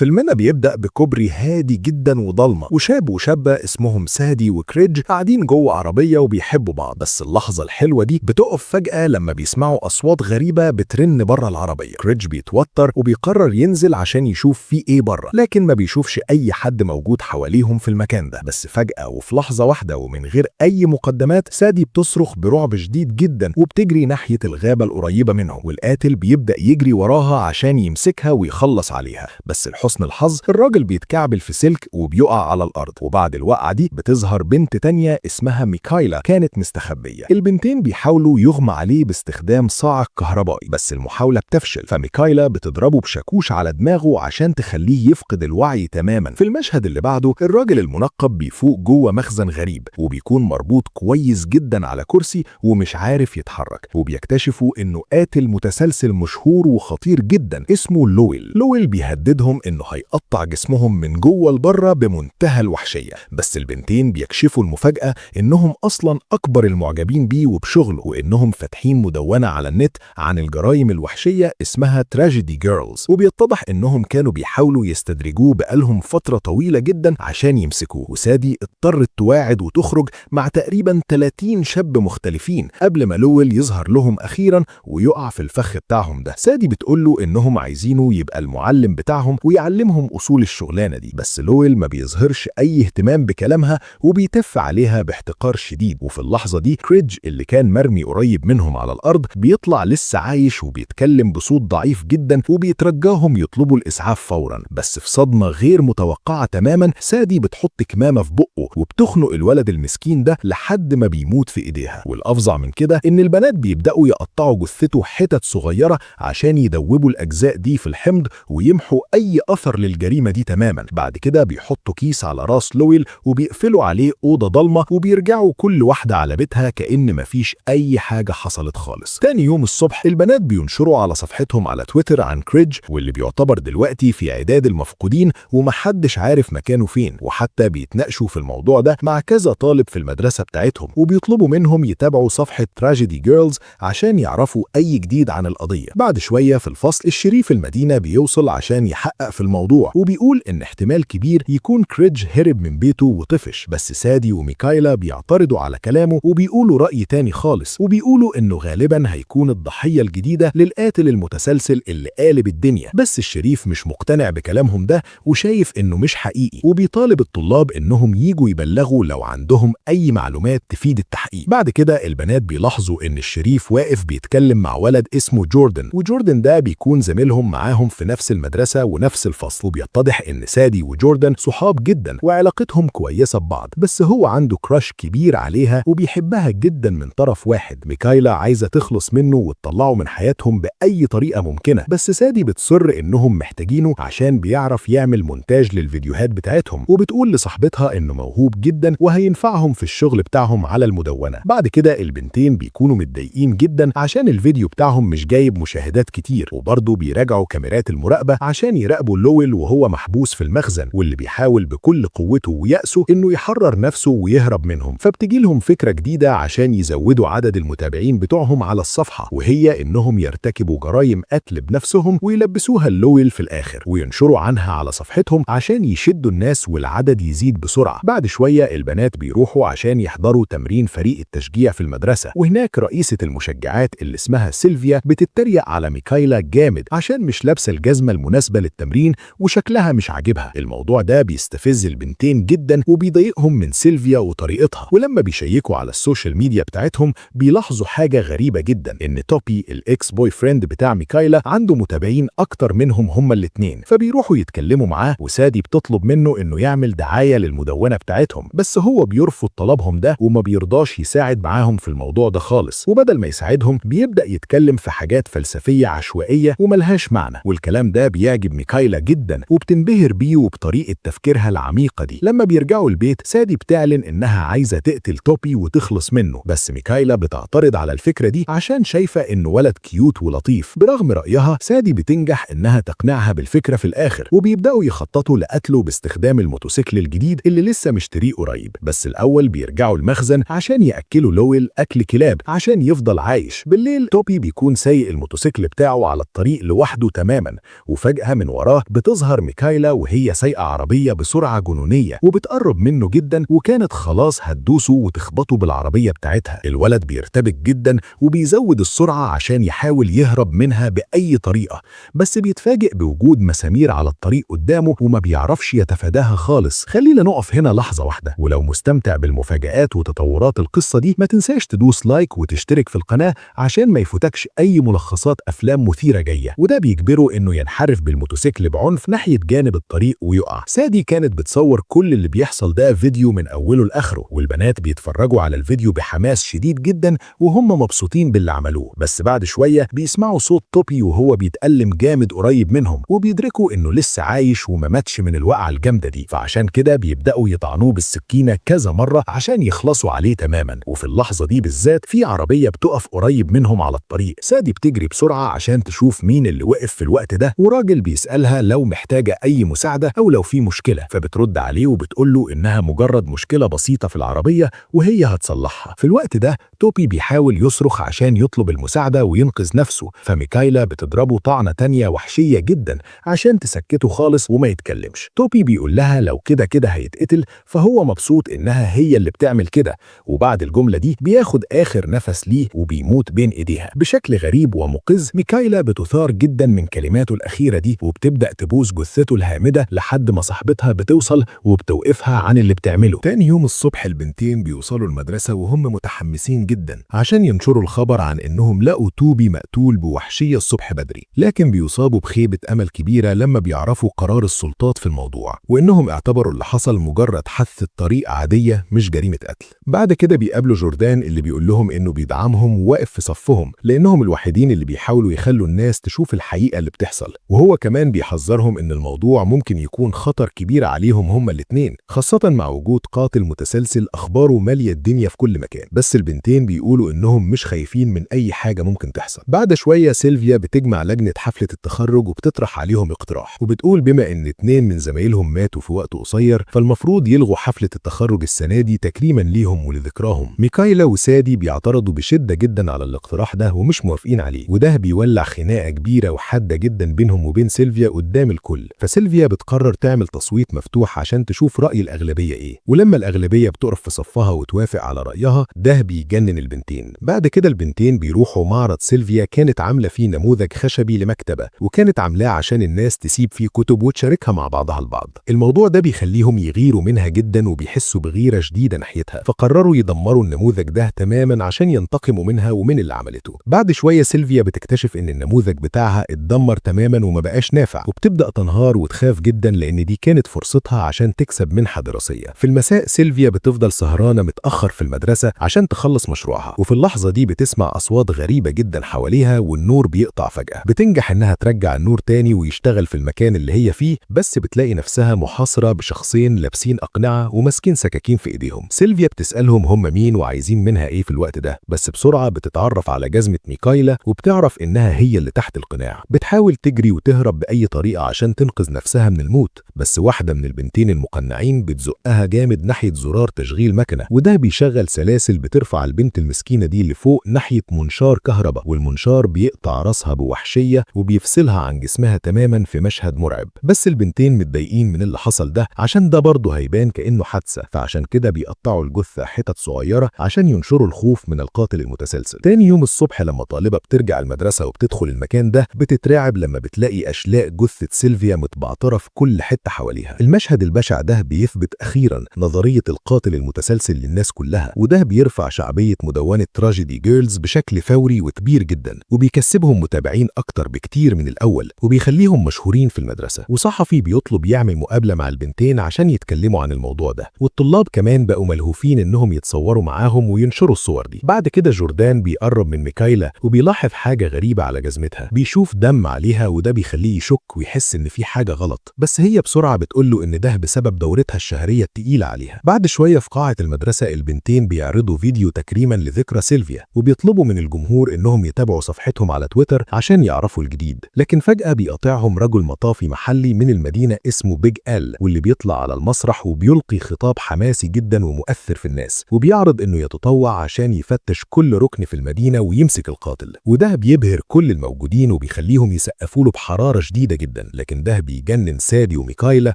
فيلمنا بيبدأ بكوبري هادي جدا وضلمة، وشاب وشابة اسمهم سادي وكريج قاعدين جوه عربية وبيحبوا بعض. بس اللحظة الحلوة دي بتقف فجأة لما بيسمعوا أصوات غريبة بترن بره العربية. كريج بيتوتر وبيقرر ينزل عشان يشوف في ايه بره، لكن ما بيشوفش أي حد موجود حواليهم في المكان ده. بس فجأة وفي لحظة واحدة ومن غير أي مقدمات، سادي بتصرخ برعب شديد جدا وبتجري ناحية الغابة القريبة منهم، والقاتل بيبدأ يجري وراها عشان يمسكها ويخلص عليها. بس لحسن الحظ الراجل بيتكعبل في سلك وبيقع على الأرض، وبعد الوقعة دي بتظهر بنت تانية اسمها ميكايلا كانت مستخبية. البنتين بيحاولوا يغمى عليه باستخدام صاعق كهربائي، بس المحاولة بتفشل، فميكايلا بتضربه بشاكوش على دماغه عشان تخليه يفقد الوعي تماما. في المشهد اللي بعده الراجل المنقب بيفوق جوه مخزن غريب، وبيكون مربوط كويس جدا على كرسي ومش عارف يتحرك، وبيكتشفوا انه قاتل متسلسل مشهور وخطير جدا اسمه لويل. لويل بيهددهم انه هيقطع جسمهم من جوه لبره بمنتهى الوحشية، بس البنتين بيكشفوا المفاجأة انهم اصلا اكبر المعجبين بيه وبشغله، وانهم فاتحين مدونة على النت عن الجرائم الوحشية اسمها Tragedy Girls. وبيتضح انهم كانوا بيحاولوا يستدرجوه بقالهم فترة طويلة جدا عشان يمسكوه، وسادي اضطرت تواعد وتخرج مع تقريبا 30 شاب مختلفين قبل ما لويل يظهر لهم اخيرا ويقع في الفخ بتاعهم ده. سادي بتقول له انهم عايزينه يبقى المعلم بتاعهم ويعلمهم اصول الشغلانة دي، بس لويل ما بيظهرش اي اهتمام بكلامها وبيتف عليها باحتقار شديد. وفي اللحظة دي كريدج اللي كان مرمي قريب منهم على الارض بيطلع لسه عايش وبيتكلم بصوت ضعيف جدا وبيترجاهم يطلبوا الاسعاف فورا. بس في صدمة غير متوقعه تماما، سادي بتحط كمامه في بقه وبتخنق الولد المسكين ده لحد ما بيموت في ايديها. والافظع من كده ان البنات بيبداوا يقطعوا جثته حتت صغيرة عشان يدوبوا الاجزاء دي في الحمض ويمحوا اي اثر للجريمه دي تماما. بعد كده بيحطوا كيس على راس لويل وبيقفلوا عليه اوضة ضلمة، وبيرجعوا كل واحدة على بيتها كأن مفيش اي حاجة حصلت خالص. تاني يوم الصبح البنات بينشروا على صفحتهم على تويتر عن كريدج، واللي بيعتبر دلوقتي في عداد المفقودين ومحدش عارف مكانه فين، وحتى بيتناقشوا في الموضوع ده مع كذا طالب في المدرسة بتاعتهم، وبيطلبوا منهم يتابعوا صفحة Tragedy Girls عشان يعرفوا اي جديد عن القضية. بعد شوية في الفصل الشريف المدينة بيوصل عشان يحقق في الموضوع، وبيقول ان احتمال كبير يكون كريدج هرب من بيته وطفش، بس سادي وميكايلا بيعترضوا على كلامه وبيقولوا رأي تاني خالص، وبيقولوا انه غالبا هيكون الضحية الجديدة للقاتل المتسلسل اللي قالب الدنيا. بس الشريف مش مقتنع بكلامهم ده وشايف انه مش حقيقي، وبيطالب الطلاب انهم يجوا يبلغوا لو عندهم اي معلومات تفيد التحقيق. بعد كده البنات بيلاحظوا ان الشريف واقف بيتكلم مع ولد اسمه جوردن، وجوردن ده بيكون زميلهم معاهم في نفس المدرسة ونفس الفصل، وبيتضح ان سادي وجوردن صحاب جدا وعلاقتهم كويسة ببعض، بس هو عنده crush كبير عليها وبيحبها جدا من طرف واحد. ميكايلا عايزة تخلص منه وتطلعه من حياتهم بأي طريقة ممكنة، بس سادي بتصر انهم محتاجينه عشان بيعرف يعمل مونتاج للفيديوهات بتاعتهم، وبتقول لصاحبتها انه موهوب جدا وهينفعهم في الشغل بتاعهم على المدونة. بعد كده البنتين بيكونوا متضايقين جدا عشان الفيديو بتاعهم مش جايب مشاهدات كتير، وبرضه بيراجعوا كاميرات المراقبة عشان يراقبوا لويل وهو محبوس في المخزن، واللي بيحاول بكل قوته ويأسه انه يحرر نفسه ويهرب منهم. فبتجي لهم فكرة جديدة عشان يزودوا عدد المتابعين بتوعهم على الصفحة، وهي انهم يرتكبوا جرائم قتل بنفسهم ويلبسوها لويل في الاخر وينشروا عنها على صفحتهم عشان يشدوا الناس والعدد يزيد بسرعة. بعد شوية البنات بيروحوا عشان يحضروا تمرين فريق التشجيع في المدرسة، وهناك رئيسة المشجعات اللي اسمها سيلفيا بتتريق على ميكايلا جامد عشان مش لابسة الجزمة المناسبة للتمرين وشكلها مش عاجبها. الموضوع ده بيستفز البنتين جدا وبيضايقهم من سيلفيا وطريقتها. ولما بيشيكوا على ال social media بتاعتهم بيلاحظوا حاجة غريبة جدا، ان توبي ال ex boyfriend بتاع ميكايلا عنده متابعين اكتر منهم هما الاتنين، فبيروحوا يتكلموا معاه، وسادي بتطلب منه انه يعمل دعاية للمدونة بتاعتهم، بس هو بيرفض طلبهم ده وما بيرضاش يساعد معاهم في الموضوع ده خالص. وبدل ما يساعدهم بيبدأ يتكلم في حاجات فلسفية عشوائية وملهاش معنى، والكلام ده بيعجب ميكايلا جدا وبتنبهر بيه وبطريقة تفكيرها العميقة دي. لما بيرجعوا البيت سادي بتعلن انها عايزة تقتل توبي وتخلص منه، بس ميكايلا بتعترض على الفكرة دي عشان شايفة انه ولد cute ولطيف. برغم رأيها سادي بتنجح انها تقنعها بالفكرة في الاخر، وبيبدأوا يخططوا لقتله باستخدام الموتوسيكل الجديد اللي لسه مشتريه قريب. بس الاول بيرجعوا المخزن عشان يأكلوا لويل اكل كلاب عشان يفضل عايش. بالليل توبي بيكون سايق الموتوسيكل بتاعه على الطريق لوحده تماما، وفجأة من وراه بتظهر ميكايلا وهي سايقة عربية بسرعة جنونية وبتقرب منه جدا، وكانت خلاص هتدوسه وتخبطه بالعربية بتاعتها. الولد بيرتبك جدا وبيزود السرعة عشان يحاول يهرب منها بأي طريقة، بس بيتفاجئ بوجود مسامير على الطريق قدامه وما بيعرفش يتفاداها خالص. خلينا نقف هنا لحظة واحدة، ولو مستمتع بالمفاجآت وتطورات القصة دي ما تنساش تدوس like وتشترك في القناة عشان ما يفوتكش أي ملخصات أفلام مثيرة جاية. وده بيجبره إنه ينحرف بالموتوسيكل بعنف ناحية جانب الطريق ويقع. سادي كانت بتصور كل اللي بيحصل ده فيديو من أوله لآخره، والبنات بيتفرجوا على الفيديو بحماس شديد جدا وهم مبسوطين باللي عملوه. بس بعد شوية بيسمعوا صوت توبي وهو بيتألم جامد قريب منهم، وبيدركوا إنه لسه عايش وما ماتش من الوقعة الجامدة دي، فعشان كده بيبدأوا يطعنوه بالسكينة كذا مرة عشان يخلصوا عليه تماما. وفي اللحظة دي بالذات في عربية بتقف قريب منهم على الطريق. سادي بتجري بسرعة عشان تشوف مين اللي وقف في الوقت ده، وراجل بيسألها لو محتاجة أي مساعدة أو لو في مشكلة، فبترد عليه وبتقول له إنها مجرد مشكلة بسيطة في العربية وهي هتصلحها. في الوقت ده توبي بيحاول يصرخ عشان يطلب المساعدة وينقذ نفسه، فميكايلا بتضربه طعنة تانية وحشية جدا عشان تسكته خالص وما يتكلمش. توبي بيقول لها لو كده كده هيتقتل، فهو مبسوط إنها هي اللي بتعمل كده، وبعد الجملة دي بياخد آخر نفس ليه وبيموت بين إيديها. بشكل غريب ومقز ميكايلا بتثار جدا من كلماته الأخيرة دي، وبتبدأ تبوس جثته الهامدة لحد ما صاحبتها بتوصل وبتوقفها عن اللي بتعمله. تاني يوم الصبح البنتين بيوصلوا المدرسة وهم متحمسين جدا عشان ينشروا الخبر عن إنهم لقوا توبي مقتول بوحشية الصبح بدري، لكن بيصابوا بخيبة أمل كبيرة لما بيعرفوا قرار السلطات في الموضوع، وإنهم اعتبروا اللي حصل مجرد حادثة طريق عادية مش جريمة قتل. بعد كده بيقابلوا جوردان اللي بيقول لهم إنه بيدعمهم وواقف في صفهم لأنهم الوحيدين اللي بيحاولوا يخلوا الناس تشوف الحقيقة اللي بتحصل، وهو كمان بيحذرهم إن الموضوع ممكن يكون خطر كبير عليهم هما الاتنين، خاصة مع وجود قاتل متسلسل أخباره مالية الدنيا في كل مكان. بس البنتين بيقولوا إنهم مش خايفين من أي حاجة ممكن تحصل. بعد شوية سيلفيا بتجمع لجنة حفلة التخرج وبتطرح عليهم اقتراح، وبتقول بما إن 2 من زمايلهم ماتوا في وقت قصير فالمفروض يلغوا حفلة التخرج السنة دي تكريما ليهم ولذكراهم. ميكايلا وسادي بيعترضوا بشدة جدا على الاقتراح ده ومش موافقين عليه، وده بيولع خناقة كبيرة وحادة جدا بينهم وبين سيلفيا قدام الكل. فسيلفيا بتقرر تعمل تصويت مفتوح عشان تشوف رأي الأغلبية إيه، ولما الأغلبية بتقف في صفها وتوافق على رأيها ده بيجنن البنتين. بعد كده البنتين بيروحوا معرض سيلفيا كانت عاملة فيه نموذج خشبي لمكتبة، وكانت عاملاه عشان الناس تسيب فيه كتب وتشاركها مع بعضها البعض. الموضوع ده بيخليهم يغيروا منها جدا وبيحسوا بغيرة شديدة ناحيتها، فقرروا يدمروا النموذج ده تماما عشان ينتقموا منها ومن اللي عملته. بعد شوية سيلفيا بتكتشف ان النموذج بتاعها اتدمر تماما وما بقاش نافع، وبتبدأ تنهار وتخاف جدا لان دي كانت فرصتها عشان تكسب منحة دراسية. في المساء سيلفيا بتفضل سهرانة متأخر في المدرسة عشان تخلص مشروعها، وفي اللحظة دي بتسمع أصوات غريبة جدا حواليها والنور بيقطع فجأة. بتنجح إنها ترجع النور تاني ويشتغل في المكان اللي هي فيه، بس بتلاقي نفسها محاصرة بشخصين لابسين أقنعة وماسكين سكاكين في إيديهم. سيلفيا بتسألهم هم مين وعايزين منها إيه في الوقت ده، بس بسرعة بتتعرف على جزمة ميكايلا وبتعرف إنها هي اللي تحت القناع. بتحاول تجري وتهرب بأي طريقة عشان تنقذ نفسها من الموت، بس واحدة من البنتين المقنعين بتزقها جامد ناحية زرار تشغيل مكنة، وده بيشغل سلاسل بترفع البنت المسكينة دي لفوق ناحية منشار كهرباء، والمنشار بيقطع راسها بوحشية وبيفصلها عن جسمها تماما في مشهد مرعب. بس البنتين متضايقين من اللي حصل ده عشان ده برضه هيبان كأنه حادثة، فعشان كده بيقطعوا الجثة حتت صغيرة عشان ينشروا الخوف من القاتل المتسلسل. تاني يوم الصبح لما طالبة بترجع المدرسة وبتدخل المكان ده بتترعب لما بتلاقي أشلاء جثة سيلفيا متبعترة في كل حتة حواليها. المشهد البشع ده بيثبت أخيرا نظرية القاتل المتسلسل للناس كلها، وده بيرفع شعبية مدونة تراجيدي جيرلز بشكل فوري وكبير جدا، وبيكسبهم متابعين أكتر بكتير من الأول، وبيخليهم مشهورين في المدرسة. وصحفي بيطلب يعمل مقابلة مع البنتين عشان يتكلموا عن الموضوع ده، والطلاب كمان بقوا ملهوفين إنهم يتصوروا معاهم وينشروا الصور دي. بعد كده جوردان بيقرب من ميكايلا وبيلاحظ حاجة غريبة على جزمتها، بيشوف دم عليها وده بيخليه يشك ويحس إن في حاجة غلط، بس هي بسرعة بتقوله إن ده بسبب دورتها الشهرية التقيلة عليها. بعد شوية في قاعة المدرسة البنتين بيعرضوا فيديو تكريما لذكرى سيلفيا، وبيطلبوا من الجمهور إنهم يتابعوا صفحتهم على تويتر عشان يعرفوا الجديد. لكن فجأة بيقاطعهم رجل مطافي محلي من المدينة اسمه بيج آل، واللي بيطلع على المسرح وبيلقي خطاب حماسي جدا ومؤثر في الناس، وبيعرض إنه يتطوع عشان يفتش كل ركن في المدينة ويمسك القاتل، وده بيبهر كل الموجودين وبيخليهم يسقفوا له بحرارة شديدة جدا. جدا، لكن ده بيجنن سادي وميكايلا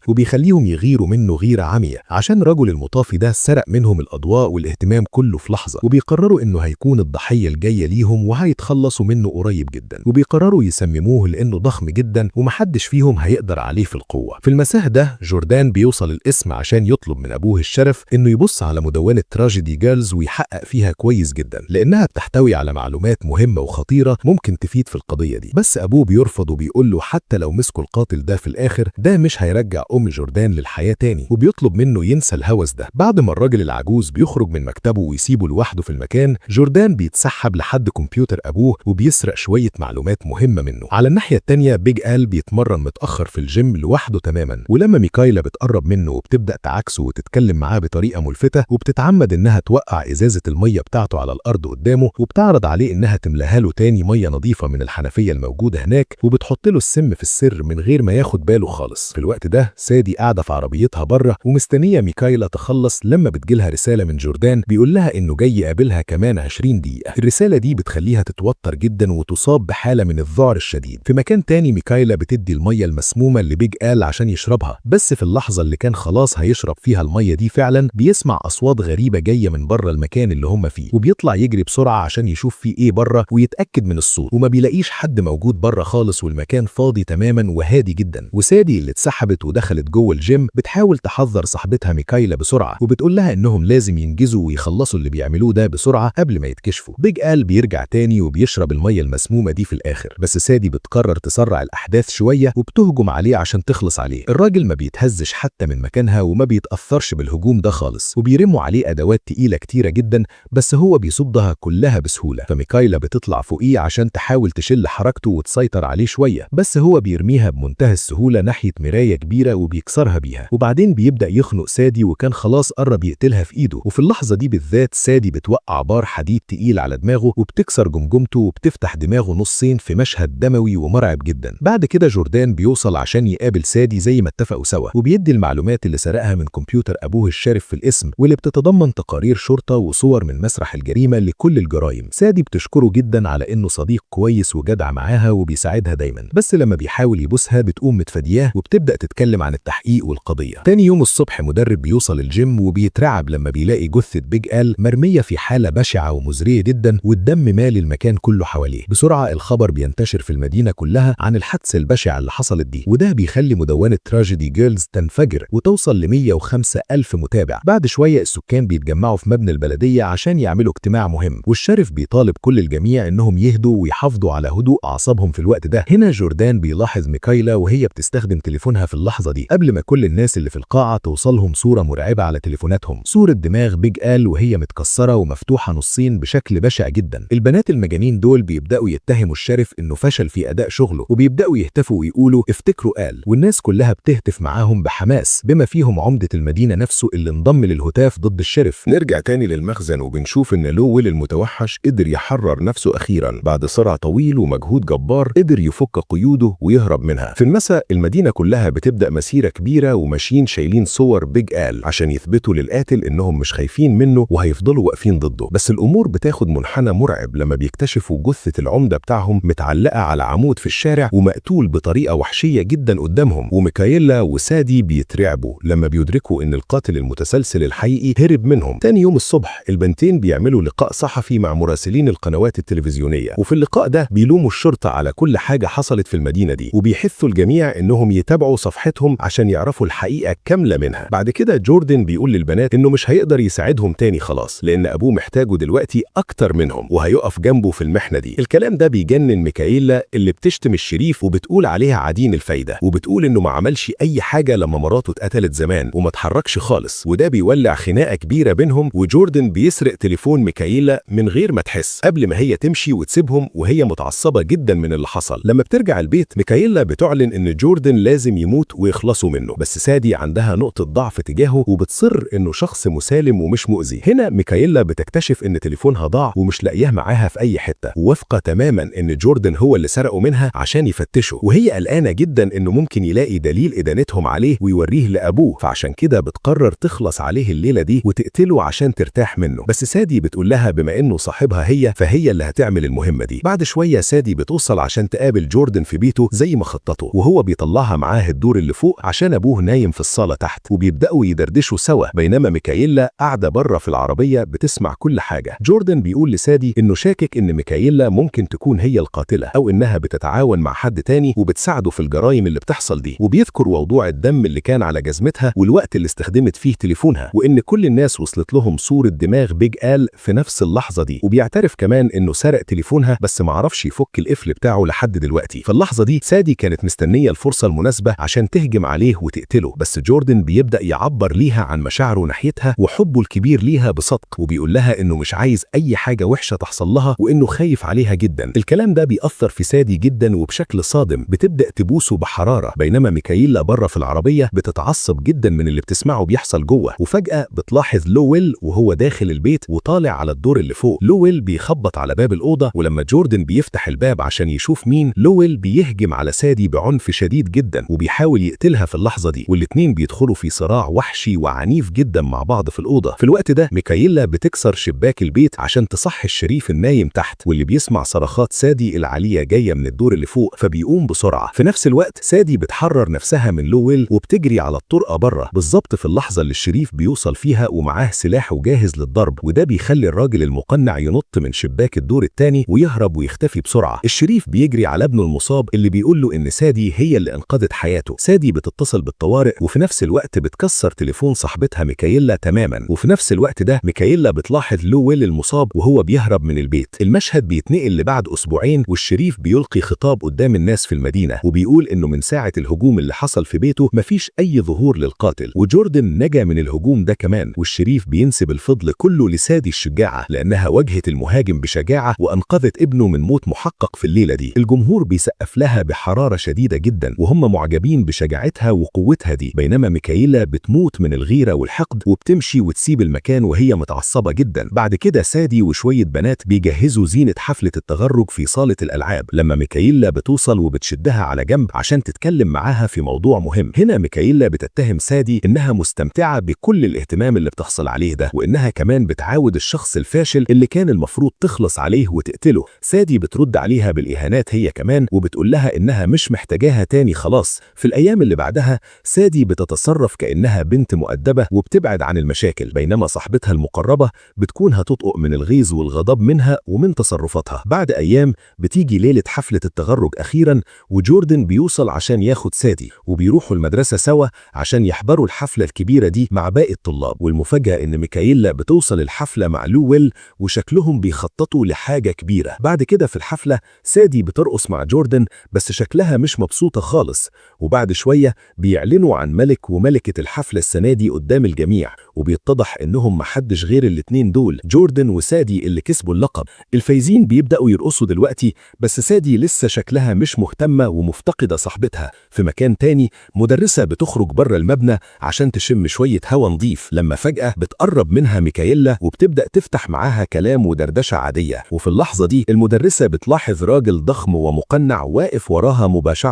وبيخليهم يغيروا منه غيرة عمياء عشان رجل المطافي ده سرق منهم الأضواء والاهتمام كله في لحظة، وبيقرروا إنه هيكون الضحية الجاية ليهم وهيتخلصوا منه قريب جدا، وبيقرروا يسمموه لأنه ضخم جدا ومحدش فيهم هيقدر عليه في القوة. في المساء ده جوردان بيوصل القسم عشان يطلب من أبوه الشرف إنه يبص على مدونة تراجيدي جيرلز ويحقق فيها كويس جدا، لأنها بتحتوي على معلومات مهمة وخطيرة ممكن تفيد في القضية دي. بس أبوه بيرفض وبيقول له حتى لو مسكوا القاتل ده في الآخر ده مش هيرجع أم جوردان للحياة تاني، وبيطلب منه ينسى الهوس ده. بعد ما الراجل العجوز بيخرج من مكتبه ويسيبه لوحده في المكان، جوردان بيتسحب لحد كمبيوتر أبوه وبيسرق شوية معلومات مهمة منه. على الناحية التانية بيج آل بيتمرن متأخر في الجيم لوحده تماما، ولما ميكايلا بتقرب منه وبتبدأ تعاكسه وتتكلم معاه بطريقة ملفتة، وبتتعمد إنها توقع إزازة المية بتاعته على الأرض قدامه، وبتعرض عليه إنها تملاها له تاني مية نظيفة من الحنفية الموجودة هناك، وبتحط له السم في السر من غير ما ياخد باله خالص. في الوقت ده سادي قاعدة في عربيتها بره ومستنية ميكايلا تخلص، لما بتجيلها رسالة من جوردان بيقول لها إنه جاي يقابلها كمان 20 دقيقة. الرسالة دي بتخليها تتوتر جدا وتصاب بحالة من الذعر الشديد. في مكان تاني ميكايلا بتدي المية المسمومة لبيج آل عشان يشربها، بس في اللحظة اللي كان خلاص هيشرب فيها المية دي فعلا بيسمع أصوات غريبة جاية من بره المكان اللي هم فيه، وبيطلع يجري بسرعة عشان يشوف فيه إيه بره ويتأكد من الصوت، وما بيلاقيش حد موجود بره خالص والمكان فاضي تماما وهادي جدا. وسادي اللي اتسحبت ودخلت جوه الجيم بتحاول تحذر صاحبتها ميكايلا بسرعة، وبتقول لها إنهم لازم ينجزوا ويخلصوا اللي بيعملوه ده بسرعة قبل ما يتكشفوا. بيج آل بيرجع تاني وبيشرب المية المسمومة دي في الآخر، بس سادي بتقرر تسرع الأحداث شوية وبتهجم عليه عشان تخلص عليه. الراجل ما بيتهزش حتى من مكانها وما بيتأثرش بالهجوم ده خالص، وبيرموا عليه أدوات تقيلة كتيرة جدا بس هو بيصدها كلها بسهولة. فميكايلا بتطلع فوقيه عشان تحاول تشل حركته وتسيطر عليه شوية، بس هو بيرميها بمنتهى السهولة ناحية مراية كبيرة وبيكسرها بيها، وبعدين بيبدأ يخنق سادي وكان خلاص قرب يقتلها في إيده. وفي اللحظة دي بالذات سادي بتوقع بار حديد تقيل على دماغه وبتكسر جمجمته وبتفتح دماغه نصين في مشهد دموي ومرعب جدا. بعد كده جوردان بيوصل عشان يقابل سادي زي ما اتفقوا سوا، وبيدي المعلومات اللي سرقها من كمبيوتر أبوه الشارف في القسم، واللي بتتضمن تقارير شرطة وصور من مسرح الجريمة لكل الجرائم. سادي بتشكره جدا على إنه صديق كويس وجدع معاها وبيساعدها دايما، بس لما بيحاول يبوسها بتقوم متفادياه وبتبدأ تتكلم عن التحقيق والقضية. تاني يوم الصبح مدرب بيوصل الجيم وبيترعب لما بيلاقي جثة بيج آل مرمية في حالة بشعة ومزرية جدا، والدم مالي المكان كله حواليه. بسرعة الخبر بينتشر في المدينة كلها عن الحادثة البشعة اللي حصلت دي، وده بيخلي مدونة تراجيدي جيرلز تنفجر وتوصل ل 105 ألف متابع. بعد شوية السكان بيتجمعوا في مبنى البلدية عشان يعملوا اجتماع مهم، والشرف بيطالب كل الجميع انهم يهدوا ويحافظوا على هدوء اعصابهم في الوقت ده. هنا جوردان بيلاحظ ميكايلا وهي بتستخدم تليفونها في اللحظة دي قبل ما كل الناس اللي في القاعة توصلهم صورة مرعبة على تليفوناتهم، صورة دماغ بيج آل وهي متكسرة ومفتوحة نصين بشكل بشع جدا. البنات المجانين دول بيبدأوا يتهموا الشرف انه فشل في اداء شغله، وبيبدأوا يهتفوا ويقولوا افتكروا آل، والناس كلها بتهتف معاهم بحماس بما فيهم عمدة المدينة نفسه اللي انضم للهتاف ضد الشرف. نرجع تاني للمخزن وبنشوف ان لويل المتوحش قدر يحرر نفسه اخيرا بعد صراع طويل ومجهود جبار، قدر يفك قيوده ويهرب منها. في المساء المدينة كلها بتبدأ مسيرة كبيرة وماشيين شايلين صور بيج آل عشان يثبتوا للقاتل انهم مش خايفين منه وهيفضلوا واقفين ضده. بس الامور بتاخد منحنى مرعب لما بيكتشفوا جثة العمدة بتاعهم متعلقة على عمود في الشارع ومقتول بطريقة وحشية جدا قدامهم. وميكايلا وسادي بيترعبوا لما بيدركوا ان القاتل المتسلسل الحقيقي هرب منهم. تاني يوم الصبح البنتين بيعملوا لقاء صحفي مع مراسلين القنوات التلفزيونية، وفي اللقاء ده بيلوموا الشرطة على كل حاجة حصلت في المدينة دي، وبيحثوا الجميع انهم يتابعوا صفحتهم عشان يعرفوا الحقيقة كاملة منها. بعد كده جوردن بيقول للبنات انه مش هيقدر يساعدهم تاني خلاص، لان ابوه محتاجه دلوقتي اكتر منهم وهيقف جنبه في المحنة دي. الكلام ده بيجنن ميكايلا اللي بتشتم الشريف وبتقول عليها عديم الفايدة، وبتقول انه ما عملش اي حاجة لما مراته اتقتلت زمان وما اتحركش خالص، وده بيولع خناقة كبيرة بينهم. وجوردن بيسرق تليفون ميكايلا من غير ما تحس قبل ما هي تمشي وتسيبهم وهي متعصبة جدا من اللي حصل. لما بترجع البيت ميكايلا بتعلن ان جوردن لازم يموت ويخلصوا منه، بس سادي عندها نقطة ضعف تجاهه وبتصر انه شخص مسالم ومش مؤذي. هنا ميكايلا بتكتشف ان تليفونها ضاع ومش لاقياه معاها في اي حتة، وواثقة تماما ان جوردن هو اللي سرقه منها عشان يفتشه، وهي قلقانة جدا انه ممكن يلاقي دليل ادانتهم عليه ويوريه لابوه، فعشان كده بتقرر تخلص عليه الليلة دي وتقتله عشان ترتاح منه. بس سادي بتقول لها بما انه صاحبها هي فهي اللي هتعمل المهمة دي. بعد شوية سادي بتوصل عشان تقابل جوردن في بيته زي ما خططوا، وهو بيطلعها معاه الدور اللي فوق عشان ابوه نايم في الصالة تحت، وبيبدأوا يدردشوا سوا بينما ميكايلا قاعدة بره في العربية بتسمع كل حاجة. جوردن بيقول لسادي انه شاكك ان ميكايلا ممكن تكون هي القاتلة او انها بتتعاون مع حد تاني وبتساعده في الجرائم اللي بتحصل دي، وبيذكر موضوع الدم اللي كان على جزمتها والوقت اللي استخدمت فيه تليفونها، وان كل الناس وصلت لهم صورة دماغ بيج آل في نفس اللحظة دي، وبيعترف كمان انه سرق تليفونها بس معرفش يفك القفل بتاعه لحد دلوقتي. في اللحظة دي سادي كانت مستنية الفرصة المناسبة عشان تهجم عليه وتقتله، بس جوردن بيبدأ يعبر ليها عن مشاعره ناحيتها وحبه الكبير ليها بصدق، وبيقول لها انه مش عايز اي حاجة وحشة تحصل لها وانه خايف عليها جدا. الكلام ده بيأثر في سادي جدا وبشكل صادم بتبدأ تبوسه بحرارة، بينما ميكايلا بره في العربية بتتعصب جدا من اللي بتسمعه بيحصل جوه، وفجأة بتلاحظ لويل وهو داخل البيت وطالع على الدور اللي فوق. لويل بيخبط على باب الأوضة، ولما جوردن بيفتح الباب عشان يشوف مين، لويل بيهجم على سادي بعنف شديد جدا وبيحاول يقتلها في اللحظة دي، والاتنين بيدخلوا في صراع وحشي وعنيف جدا مع بعض في الأوضة. في الوقت ده ميكايلا بتكسر شباك البيت عشان تصحي الشريف النايم تحت، واللي بيسمع صرخات سادي العالية جاية من الدور اللي فوق فبيقوم بسرعة. في نفس الوقت سادي بتحرر نفسها من لويل وبتجري على الطرقة بره بالظبط في اللحظة اللي الشريف بيوصل فيها ومعاه سلاح وجاهز للضرب، وده بيخلي الراجل المقنع ينط من شباك الدور الثاني ويهرب ويختفي بسرعة. الشريف بيجري على ابنه المصاب اللي بيقول له إن سادي هي اللي أنقذت حياته. سادي بتتصل بالطوارئ وفي نفس الوقت بتكسر تليفون صاحبتها ميكايلا تماما، وفي نفس الوقت ده ميكايلا بتلاحظ لويل المصاب وهو بيهرب من البيت. المشهد بيتنقل لبعد أسبوعين، والشريف بيلقي خطاب قدام الناس في المدينة وبيقول إنه من ساعة الهجوم اللي حصل في بيته مفيش أي ظهور للقاتل، وجوردن نجا من الهجوم ده كمان. والشريف بينسب الفضل كله لسادي الشجاعة لأنها واجهت المهاجم بشجاعة وأنقذت ابنه من موت محقق في الليلة دي. الجمهور بيسقف لها بحرارة شديدة جدا وهم معجبين بشجاعتها وقوتها دي، بينما ميكايلا بتموت من الغيرة والحقد وبتمشي وتسيب المكان وهي متعصبة جدا. بعد كده سادي وشوية بنات بيجهزوا زينة حفلة التخرج في صالة الألعاب، لما ميكايلا بتوصل وبتشدها على جنب عشان تتكلم معاها في موضوع مهم. هنا ميكايلا بتتهم سادي إنها مستمتعة بكل الاهتمام اللي بتحصل عليه ده، وإنها كمان بتعاود الشخص الفاشل اللي كان المفروض تخلص عليه وتقتله. سادي بترد عليها بالإهانات هي كمان وبتقول لها إنها مش محتاجاها تاني خلاص. في الأيام اللي بعدها سادي بتتصرف كأنها بنت مؤدبة وبتبعد عن المشاكل، بينما صاحبتها المقربة بتكون هتطقق من الغيظ والغضب منها ومن تصرفاتها. بعد أيام بتيجي ليلة حفلة التخرج أخيرا، وجوردن بيوصل عشان ياخد سادي وبيروحوا المدرسة سوا عشان يحضروا الحفلة الكبيرة دي مع باقي الطلاب. والمفاجأة إن ميكايلا بتوصل الحفلة مع لويل وشكلهم بيخططوا لحاجة كبيرة. بعد كده في الحفلة سادي بترقص مع جوردن بس شكلها مش مبسوطة خالص، وبعد شوية بيعلنوا عن ملك وملكة الحفلة السنة دي قدام الجميع، وبيتضح إنهم محدش غير الاتنين دول جوردن وسادي اللي كسبوا اللقب. الفايزين بيبدأوا يرقصوا دلوقتي بس سادي لسه شكلها مش مهتمة ومفتقدة صاحبتها. في مكان تاني مدرسة بتخرج بره المبنى عشان تشم شوية هوا نظيف، لما فجأة بتقرب منها ميكايلا وبتبدأ تفتح معاها كلام ودردشة عادية. وفي اللحظة دي المدرسة بتلاحظ راجل ضخم ومقنع واقف وراها مباشرة.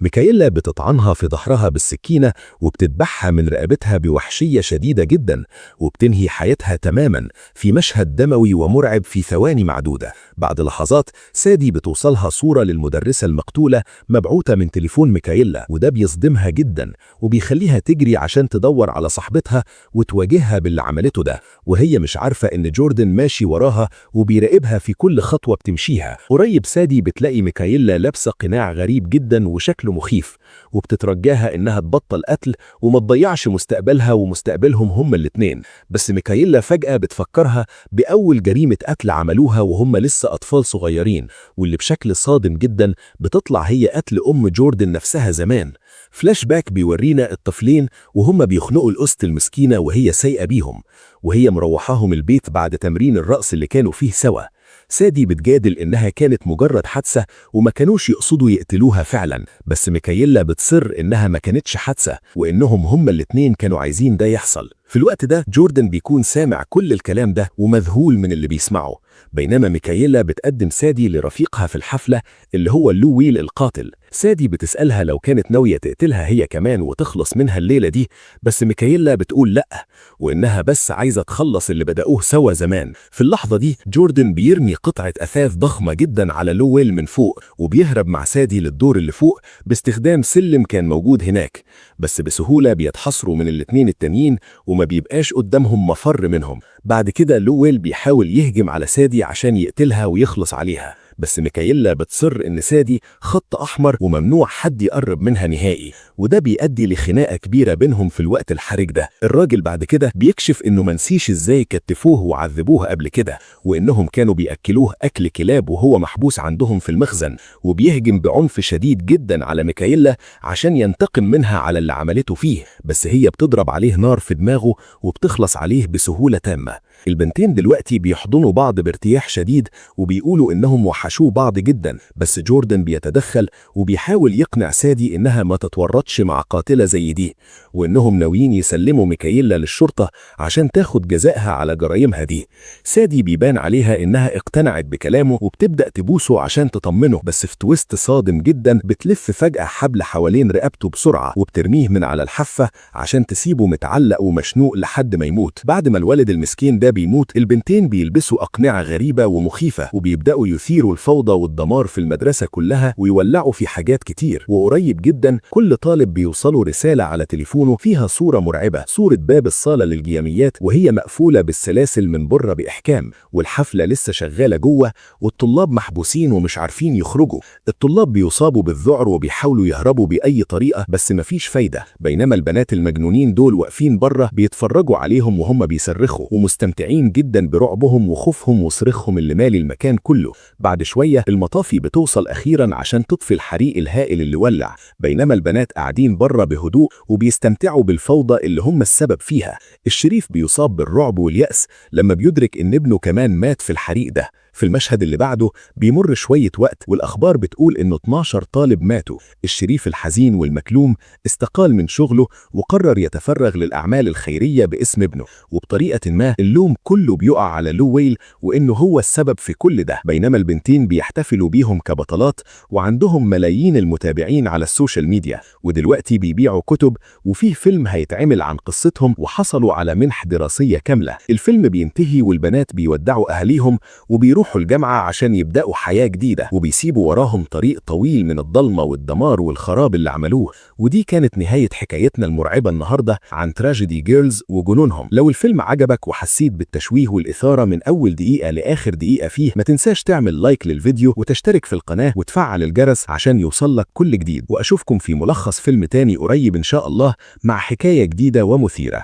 ميكايلا بتطعنها في ظهرها بالسكينة وبتذبحها من رقبتها بوحشية شديدة جدا، وبتنهي حياتها تماما في مشهد دموي ومرعب في ثواني معدودة. بعد لحظات سادي بتوصلها صورة للمدرسة المقتولة مبعوثة من تليفون ميكايلا، وده بيصدمها جدا وبيخليها تجري عشان تدور على صاحبتها وتواجهها باللي عملته ده، وهي مش عارفة إن جوردن ماشي وراها وبيراقبها في كل خطوة بتمشيها. قريب سادي بتلاقي ميكايلا لابسة قناع غريب جدا وشكله مخيف، وبتترجاها إنها تبطل قتل وما تضيعش مستقبلها ومستقبلهم هما الاتنين. بس ميكايلا فجأة بتفكرها بأول جريمة قتل عملوها وهم لسه أطفال صغيرين، واللي بشكل صادم جدا بتطلع هي قتل أم جوردن نفسها زمان. فلاش باك بيورينا الطفلين وهم بيخنقوا الأست المسكينة وهي سايقة بيهم، وهي مروحاهم البيت بعد تمرين الرقص اللي كانوا فيه سوا. سادي بتجادل إنها كانت مجرد حادثة وما كانوش يقصدوا يقتلوها فعلا، بس ميكايلا بتصر إنها ما كانتش حادثة وإنهم هما الاتنين كانوا عايزين ده يحصل. في الوقت ده جوردن بيكون سامع كل الكلام ده ومذهول من اللي بيسمعه، بينما ميكايلا بتقدم سادي لرفيقها في الحفلة اللي هو لويل القاتل. سادي بتسألها لو كانت ناوية تقتلها هي كمان وتخلص منها الليلة دي، بس ميكايلا بتقول لأ، وإنها بس عايزة تخلص اللي بدأوه سوا زمان. في اللحظة دي جوردن بيرمي قطعة أثاث ضخمة جدا على لويل من فوق، وبيهرب مع سادي للدور اللي فوق باستخدام سلم كان موجود هناك، بس بسهولة بيتحصروا من الاتنين التانيين وما بيبقاش قدامهم مفر منهم. بعد كده لويل بيحاول يهجم على سادي عشان يقتلها ويخلص عليها، بس ميكايلا بتصر إن سادي خط أحمر وممنوع حد يقرب منها نهائي، وده بيؤدي لخناقة كبيرة بينهم في الوقت الحرج ده. الراجل بعد كده بيكشف إنه منسيش إزاي كتفوه وعذبوه قبل كده، وإنهم كانوا بيأكلوه أكل كلاب وهو محبوس عندهم في المخزن، وبيهجم بعنف شديد جدا على ميكايلا عشان ينتقم منها على اللي عملته فيه، بس هي بتضرب عليه نار في دماغه وبتخلص عليه بسهولة تامة. البنتين دلوقتي بيحضنوا بعض بارتياح شديد وبيقولوا إنهم وحشوه بعض جدا، بس جوردن بيتدخل وبيحاول يقنع سادي إنها ما تتورطش مع قاتلة زي دي، وإنهم ناويين يسلموا ميكايلا للشرطة عشان تاخد جزائها على جرايمها دي. سادي بيبان عليها إنها اقتنعت بكلامه وبتبدأ تبوسه عشان تطمنه، بس في twist صادم جدا بتلف فجأة حبل حوالين رقبته بسرعة وبترميه من على الحافة عشان تسيبه متعلق ومشنوق لحد ما يموت. بعد ما الولد المسكين ده بيموت، البنتين بيلبسوا أقنعة غريبة ومخيفة وبيبدأوا يثيروا الفوضى والدمار في المدرسة كلها ويولعوا في حاجات كتير. وقريب جدا كل طالب بيوصله رسالة على تليفونه فيها صورة مرعبة، صورة باب الصالة للجياميات وهي مقفولة بالسلاسل من بره بإحكام، والحفلة لسه شغالة جوه والطلاب محبوسين ومش عارفين يخرجوا. الطلاب بيصابوا بالذعر وبيحاولوا يهربوا بأي طريقة بس مفيش فايدة، بينما البنات المجنونين دول واقفين بره بيتفرجوا عليهم وهم بيصرخوا ومستمتعين جدا برعبهم وخوفهم وصريخهم اللي مالي المكان كله. بعد شوية المطافي بتوصل أخيرا عشان تطفي الحريق الهائل اللي ولع، بينما البنات قاعدين بره بهدوء وبيستمتعوا بالفوضى اللي هم السبب فيها. الشريف بيصاب بالرعب واليأس لما بيدرك إن ابنه كمان مات في الحريق ده. في المشهد اللي بعده بيمر شوية وقت والأخبار بتقول إنه 12 طالب ماتوا. الشريف الحزين والمكلوم استقال من شغله وقرر يتفرغ للأعمال الخيرية باسم ابنه، وبطريقة ما اللوم كله بيقع على لويل وإنه هو السبب في كل ده، بينما البنتين بيحتفلوا بيهم كبطلات وعندهم ملايين المتابعين على ال social media، ودلوقتي بيبيعوا كتب وفيه فيلم هيتعمل عن قصتهم وحصلوا على منح دراسية كاملة. الفيلم بينتهي والبنات بيودعوا أهاليهم وبيروحوا الجامعة عشان يبدأوا حياة جديدة، وبيسيبوا وراهم طريق طويل من الضلمة والدمار والخراب اللي عملوه. ودي كانت نهاية حكايتنا المرعبة النهاردة عن Tragedy Girls وجنونهم. لو الفيلم عجبك وحسيت بالتشويه والإثارة من أول دقيقة لآخر دقيقة فيه، ما تنساش تعمل like للفيديو وتشترك في القناة وتفعل الجرس عشان يوصلك كل جديد، وأشوفكم في ملخص فيلم تاني قريب إن شاء الله مع حكاية جديدة ومثيرة.